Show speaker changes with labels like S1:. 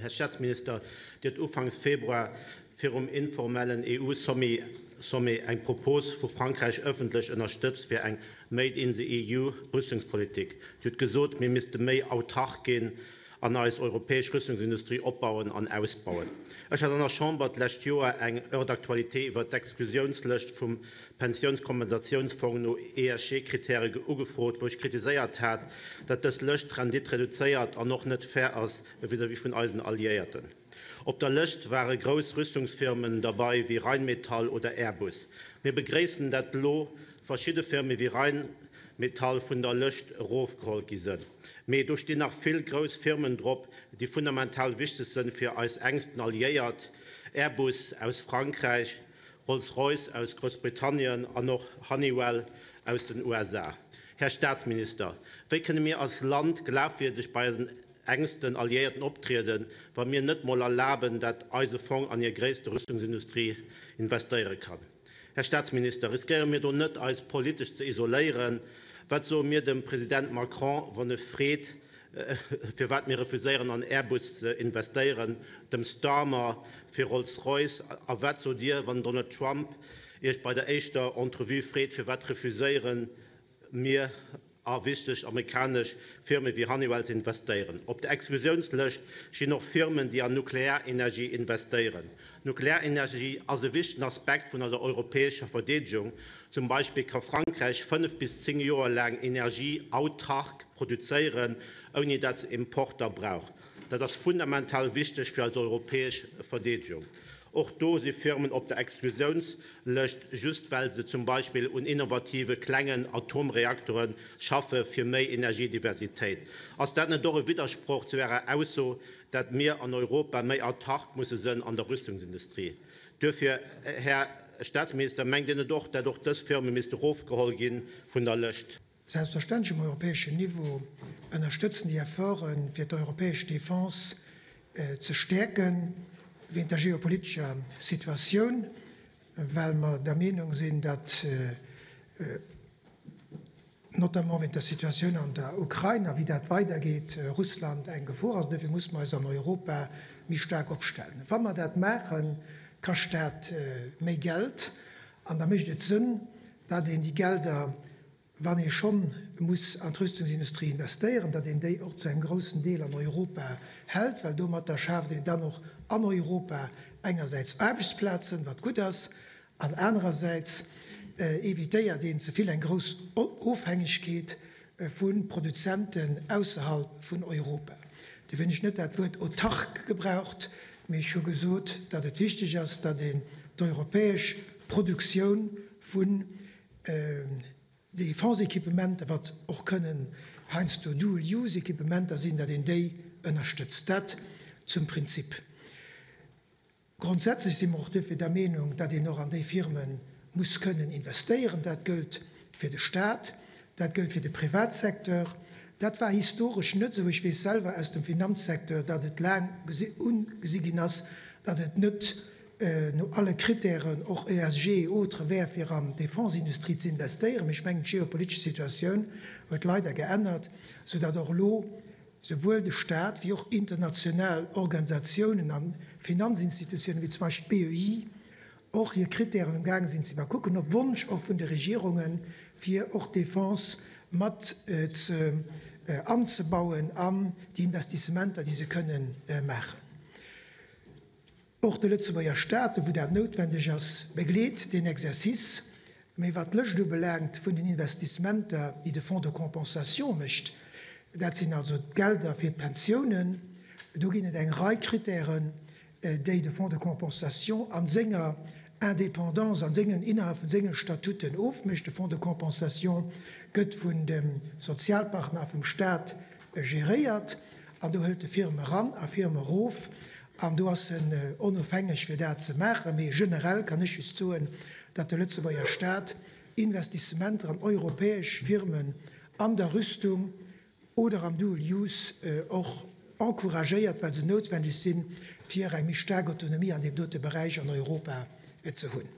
S1: Här Staatsminister, Dir hutt ufanks Februar virum informellen EU-Sommet eng Propos vu Frankräich ëffentlech ënnerstëtzt fir eng Made in the EU Rüstungspolitik. Dir hutt gesot, mir misste méi autark ginn an eis europäesch Rüstungsindustrie opbauen an ausbauen. Ech hat an der Chamber d'lescht Joer eng Heure d'actualité iwwert d'Exklusiounslëscht vum Pensiounskompensatiounsfong no ESG-Kritäre ugefrot, wou ech kritiséiert hat, datt dës Lëscht d'Rendite reduzéiert an och net fair ass vis-à-vis vun eisen Alliéierten. Op der Lëscht ware grouss Rüstungsfirmen derbei wéi Rheinmetall oder Airbus. Mir begréissen, dat elo verschidde Firme wéi Rheinmetall vun der Lëscht erofgeholl gi sënn. Mee do stinn nach vill grouss Firmen drop, déi fundamental wichteg sënn fir eis enksten Alliéiert, Airbus aus Frankräich, Rolls-Royce aus Groussbritannien an och Honeywell aus den USA. Här Staatsminister, wéi kënne mir als Land glafwierdeg bei eisen enksten Alliéierten optrieden, wa mir net mol erlaben, dat eise Fong an hir gréisste Rüstungsindustrie investéiere kann? Här Staatsminister, riskéiere mir do net, eis politesch ze isoléieren? Wat soe mir dem President Macron, wann e freet, firwat mir refuséieren, an Airbus ze investéieren, dem Starmer fir Rolls-Royce? A wat sot Dir, wann den Donald Trump Iech bei der éischter Entrevue freet, firwat refuséiere mir, a wichteg amerikanesch Firme wéi Honeywell ze investéieren. Op der Exklusiounslëscht stinn och Firmen, déi an Nuklearenergie investéieren. Nuklearenergie ass e wichtegen Aspekt vun eiser europäescher Verdeedegung. Zum Beispill ka Frankräich 5 bis 10 Joer laang Energie autark produzéieren, ouni dat se Importer brauch. Dat ass fundamental wichteg fir eis europäesch Verdeedegung. Och do si Firmen op der Exklusiounslëscht, just well se zum Beispill un innovative klengen Atomreaktere schaffe fir méi Energiediversitéit. Ass dat net och e Widdersproch zu Ärer Ausso, dat mir an Europa méi autark musse sënn an der Rüstungsindustrie? Duerfir, Här Staatsminister, mengt Dir net och, dat och dës Firme misste rofgeholl gi vun der Lëscht?
S2: Selbstverständlech um europäeschen Niveau ënnerstëtzen déi Efforten, fir d'europäesch Defense ze stäerken, wéint der geopolitescher Situatioun, well mer der Meenung sinn, datt notamment wéint der Situatioun an der Ukrain a wéi dat weidergeet, Russland eng Gefor ass. Duerfir muss mer eis an Europa méi staark opstellen. Wa mer dat maachen, kascht dat méi Geld an da mécht et Sënn, datt een déi Gelder, wann ee schonn muss an d'Rüstungsindustrie investéieren, datt een déi och zu engem groussen Deel an Europa hält, well domatter schaaft een dann och an Europa engersäits Aarbechtsplazen, wat gutt ass, an anerersäits evitéiert een ze vill eng grouss Ofhängegkeet vu Produzenten ausserhalb vun Europa. Dofir hunn ech net dat Wuert autark gebraucht, mee ech hu gesot, datt et wichteg ass, datt een d'europäesch Produktioun vun Defense-Equipementer, wat och kënnen heiansdo Dual-use-Equipementer sinn, datt een déi ënnerstëtzt. Dat zum Prinzip. Grondsätzlech si mer och duerfir der Meenung, datt een och an déi Firme muss kënnen investéieren. Dat gëllt fir de Stat, dat gëllt fir de Privatsecteur. Dat war historesch net esou. Ech weess selwer aus dem Finanzsecteur, datt et laang ugesi ginn ass, datt et net no alle Kritären, och ESG et autres, wär fir an d'Defense-Industrie ze investéieren. Mee ech mengen, d'geopolitesch Situatioun huet leider geännert, soudatt och elo souwuel de Stat wéi och international Organisatiounen a Finanzinstitutiounen, wéi zum Beispill d'BEI, och hir Kritären amgaange sinn ze iwwerkucken, op Wonsch och vun de Regierungen, fir och d'Defense mat ze anzebauen an déi Investissementer, déi se kënnen maachen. Och de Lëtzebuerger Staat, do wou dat noutwendeg ass, begleet deen Exercice. Mee wat d'Lëscht ubelaangt vun den Investissementer, déi de Fonds de compensation mécht, dat sinn also d'Gelder fir d'Pensiounen, do ginn et eng Rei Kritären, déi de Fonds de compensation a senger Indépendance, a sengen, innerhalb vun senge Statuten ofmécht. De Fonds de compensation gëtt vun de Sozialpartner a vum Staat geréiert an do hëlt e Firme eran a Firme erof an do ass en onofhängeg fir dat ze maachen. Mee generell kann ech just soen, datt de Lëtzebuerger Staat Investissementer an europäesch Firmen an der Rüstung oder am Dual Use och encouragéiert, well se noutwendeg sinn, fir eng méi staark Autonomie an deem dote Beräich an Europa ze hunn.